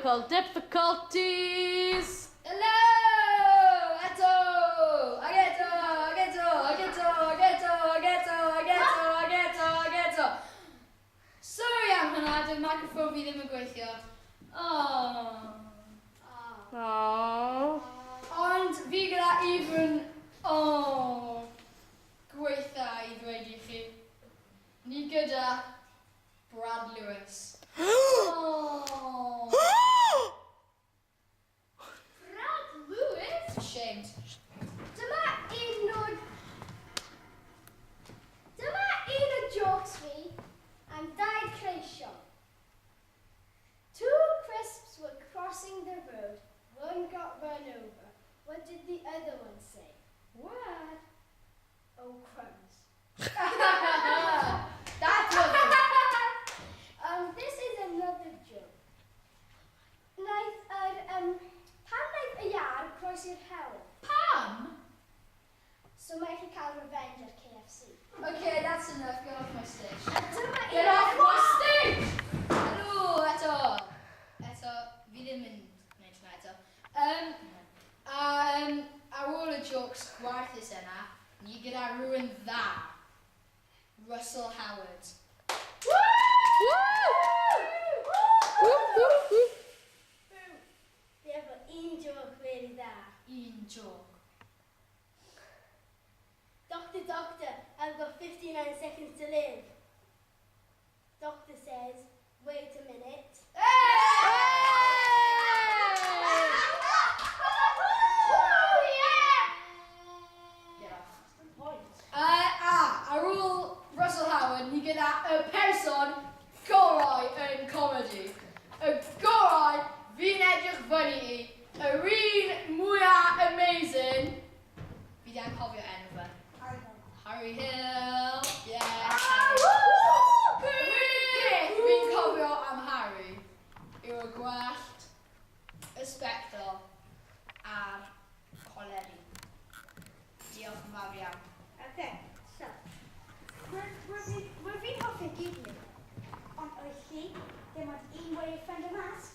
Technical difficulties. Hello! Eto! Ag eto! Ag eto! Ag eto! Ag eto! Ag eto! Ag eto! Ag eto! Ag eto! Sorry am hwnna, dyw microphone fi ddim yn gweithio. Oh. Aww. Ond fi gyda even, oh, gweitha i ddweud i chi. Ni gyda Brad Lewis. Oh. Brad Lewis? Ashamed. Dyma un o jokes fi am dau creision. Two crisps were crossing the road. One got run over. What did the other one say? What? Oh, crumbs. That's lovely. This is another joke. Wnaeth yr, pam wnaeth y iâr croesi'r hewl? Pam? So mae chi cael revenge ar KFC. Okay, that's enough. Get off my stage. A dyma Get un off my stage! Hello, eto. Eto, fi ddim yn gwneud hwnna eto. Ar ôl y jokes gwarthus yna, ni gyda rhywun dda. Russell Howard. Woo! Woo, woo, woo. Fi efo un joke really dda. Un joke. Doctor, doctor, I've got 59 seconds to live. Doctor says, wait a minute. Hey! Get off. A ar ôl Russell Howard, ni gyda y person gorau yn comedy. Y gorau fi'n edrych fyny i. Yr un mwyaf amazing. Fi di anghofio enw fe. Harry Hill. Yeah. Yr un peth fi'n cofio am Harry yw y gwallt, y sbectol a'r coleri. Diolch yn fawr iawn. Okay, so, we're fi'n hoffi gyd ni, ond oedd chi ddim ond un way i ffeindio mas.